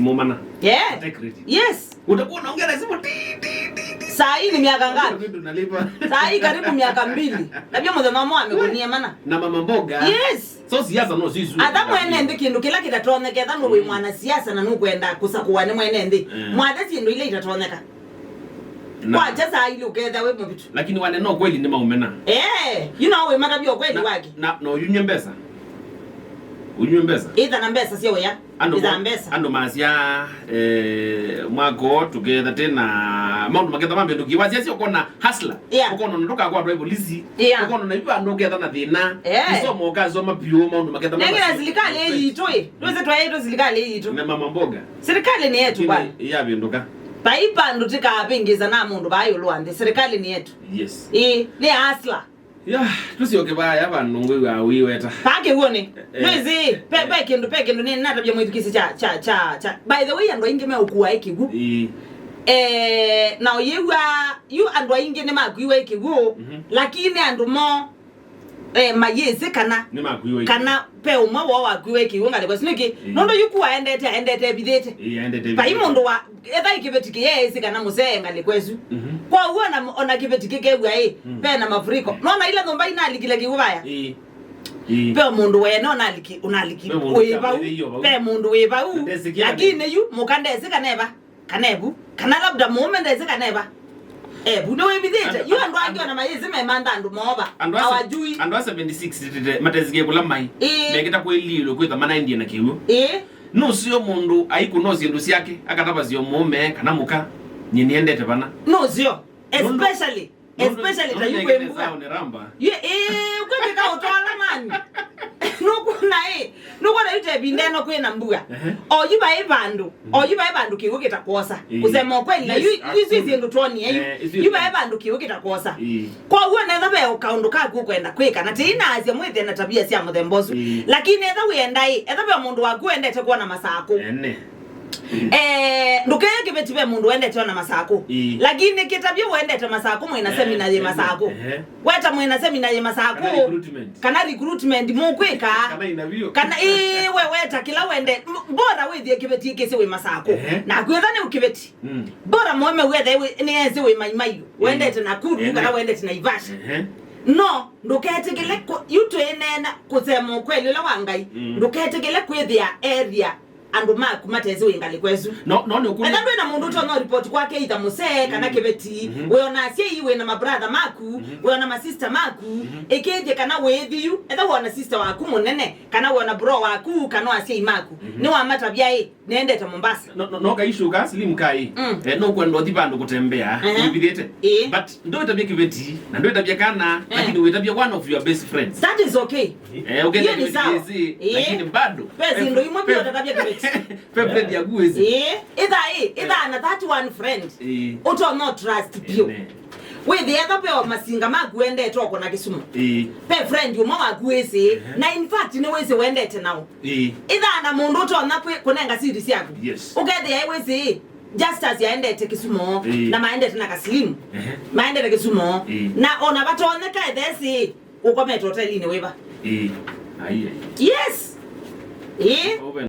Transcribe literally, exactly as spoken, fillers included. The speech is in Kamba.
Mumana. Yeah. Take credit. Yes. Utakuwa unaongea na simu ti ti ti ti. Saa hii ni miaka ngapi? Vitu nalipa. Saa hii karibu miaka mbili. Labda mzee mama amekunia mana. Na mama mboga. Yes. So siasa no sisu. Hata mwene nthĩ kĩndũ kĩla kĩtatonyeka, etha nũwĩ mwanasiasa na nũkwenda kũsakũwa nĩ mwene nthĩ. Mm. Mwathe syĩndũ ila itatonyeka. Na. Kwacha saa ili ũketha wĩ mũvitu. Lakini wale no kweli nĩ maumena. Eh, you know, wĩ makabia kweli wake. Na no yunywe mbesa. Unywe mbesa. Itha na mbesa sya wĩa. Andũ itha mo-, mbesa. Andũ masya, eh, mwako tũketha tena maũndũ maketha mambĩndũkie. Wasya sio kona hustler. Yeah. Ũkona ndũkakwatwa nĩ polisi. Yeah. Ũkona na ipa andũ ketha na thĩna. Yeah. Isomo kasoma piũ maũndũ maketha. Nengera silikalĩ yitũ ĩ. Twese twaitũ silikalĩ yitũ. Na mama mboga. Silikalĩ nĩ yetu bwana. Yavĩndũka. Vai vandũ tikavĩngĩza na mũndũ vaa ĩũlũ wa nthĩ. Silikalĩ nĩ yetu. Yes. Ĩ, nĩ hustler. Ya, tũsyoke vaya vandũ ngwĩw'aa ũiweta. Vaa kĩw'ũnĩ. Eh, nĩsĩ, pe, eh, pe kĩndũ, pe kĩndũ nĩ natavya mwĩthukĩsĩ cha, cha, cha, cha. By the way, andũ aingĩ meũkua ĩ kĩw'ũ. Ĩĩ. Eh, na ũyĩw'a, yu andũ aingĩ nĩ makuiwe ĩ kĩw'ũ, mhm, lakini andũ mo, eh, mayĩsĩ kana, nĩ makuiwe ĩ kĩw'ũ, kana ve ũmwe woo wakuiwe ĩ kĩw'ũ ngalĩko ĩsu nĩkĩ? Ĩĩ. Nũndũ yu kua endete, endete evithĩte. Ĩĩ, endete evithĩte. Vai mũndũ wa, etha ĩ kĩveti kĩyeesĩ kana mũsee ngalĩko ĩsu. Mhm. Kwoou ona, ona kĩveti kĩkew'a ĩ, mm, ve na mafuriko. Nona ila nyũmba inalikile kĩw'ũ vaya? Ĩĩ. Ĩĩ. Ve mũndũ wene unaliki, unaliki. Ve mũndũ wĩ vau. Ve mũndũ wĩ vau. Ndesĩkĩa lakini yu mũka ndesĩ kana eva. Kana evu. Kana labda mũũme ndesĩ kana eva. Evu nĩ wĩvithĩte. Andũ, yu andũ angĩ ona mayĩsĩ memantha andũ moova. Andũ a se-, hawajui. Andũ a seventy-six tete, matesĩkĩe kũla mai. Ĩĩ. Mekĩta kwĩlilwe kwĩtha manaendie na kĩw'ũ. Ĩĩ. Nũseo mũndũ aikũnosya syĩndũ syake, akatavasya mũũme kana mũka, nyie nĩendete vana. Nũseo. Nũndũ, especially, nũndũ, especially ta nũndũ yu kwĩ mbua. Nesa ũnĩramba. Yu, ĩĩ, kwĩkĩka ũtwala mani. Nũkwona ĩ, nũkwona yu tevinda ĩno kwĩna mbua. Ehe. O yu vai vandũ, mm, o yu vai vandũ kĩw'ũ kĩtakwosa. Ĩĩ. Kusema ukweli, na yes, yu, yu isu syĩndũ twonie yu. Eh, isu yu vai vandũ kĩw'ũ kĩtakwosa. Ĩĩ. Kwoou nethwa ve kaũndũ kaku ũkwenda kwĩka, na tĩinaasya mwĩthĩe na tabia sya mũthemba ũsu. Ĩĩ. Lakini etha wĩenda ĩ, etha ve mũndũ waku wendete kwona masakũ. Ene. Eh, ndũkeye kĩveti ve mũndũ wendete ona masakũ. Ĩĩ. Lakini kĩtavye wendete masakũ, mwĩna, eh, semina yĩ, eh, masakũ. Ehe. Weta mwĩna semina yĩ masakũ. Kana recruitment. Kana recruitment, mũkwĩka. Kana interview. Kana, ĩĩ, we weta kĩla wende. M-, bora wĩthie kĩveti kĩsĩ wĩ masakũ. Ehe. Na kwĩtha nĩ kĩveti. Mm. Bora mũũme wethe wĩ, nĩ esi wĩ Mai Mahiu. Ĩĩ. Wendete Nakuru, ene, kana wendete Naivasha. Ehe. No, ndũketĩkĩle kũ-, yu twĩneena kũsema ũkweli ũla wa Ngai. Mm. Ndũketĩkĩle kwĩthĩa area andũ maku matesĩ wĩ ngalĩko ĩsu. No, no, nĩ ũkũlĩ- Etha ndwĩ na mũndũ ũtonya report kwake either mũsee kana, mm, kĩveti, mhm, wĩona asyai, wĩna mabrother maku, mhm, wĩona masister maku, mhm, ĩkĩĩthye kana wĩĩthi yu, etha wĩona sister waku mũnene, kana wĩona bro waku, kana asyai maku, mhm, nĩwamatavya ĩ, nĩendete Mombasa. No, no, no kaishu ka slim kai. Mm. Eh, no kwenda ũthi vandũ kũtembea, ehe, wĩvithĩte. Ĩĩ. But ndwĩtavye kĩveti, na ndwĩtavye kana, eh, lakini wĩtavye one of your best friends. That is okay. Eh, ũkenda hiyo ni kĩveti sawa. Kĩsĩ, ĩĩ, lakini bado. Pesa ndo imwe pia utakavya kĩveti. Favorite ya guezi. Ĩĩ, itha ĩ, itha na that one friend. Ĩĩ. Ũtonya trust pio. Ĩĩ. Wĩthĩe etha ve o masinga maku wendete oko na Kisumu. Ĩĩ. Ve friend ũmwe waku wĩsĩ, ehe, na in fact nĩ wĩsĩ wendete nao. Ĩĩ. Itha na mũndũ ũtonya kwĩ-, kũnenga siri syaku. Yes. Ũkethĩa wĩsĩ, Justus yaendete Kisumu, ĩĩ, na maendete na Kaslim. Ehe. Maendete Kisumu. Ĩĩ. Na ona vatonyeka ethesĩ, ũkomete hotelinĩ wĩva? Ĩĩ. Ai, ai. Yes. Ĩĩ. Open.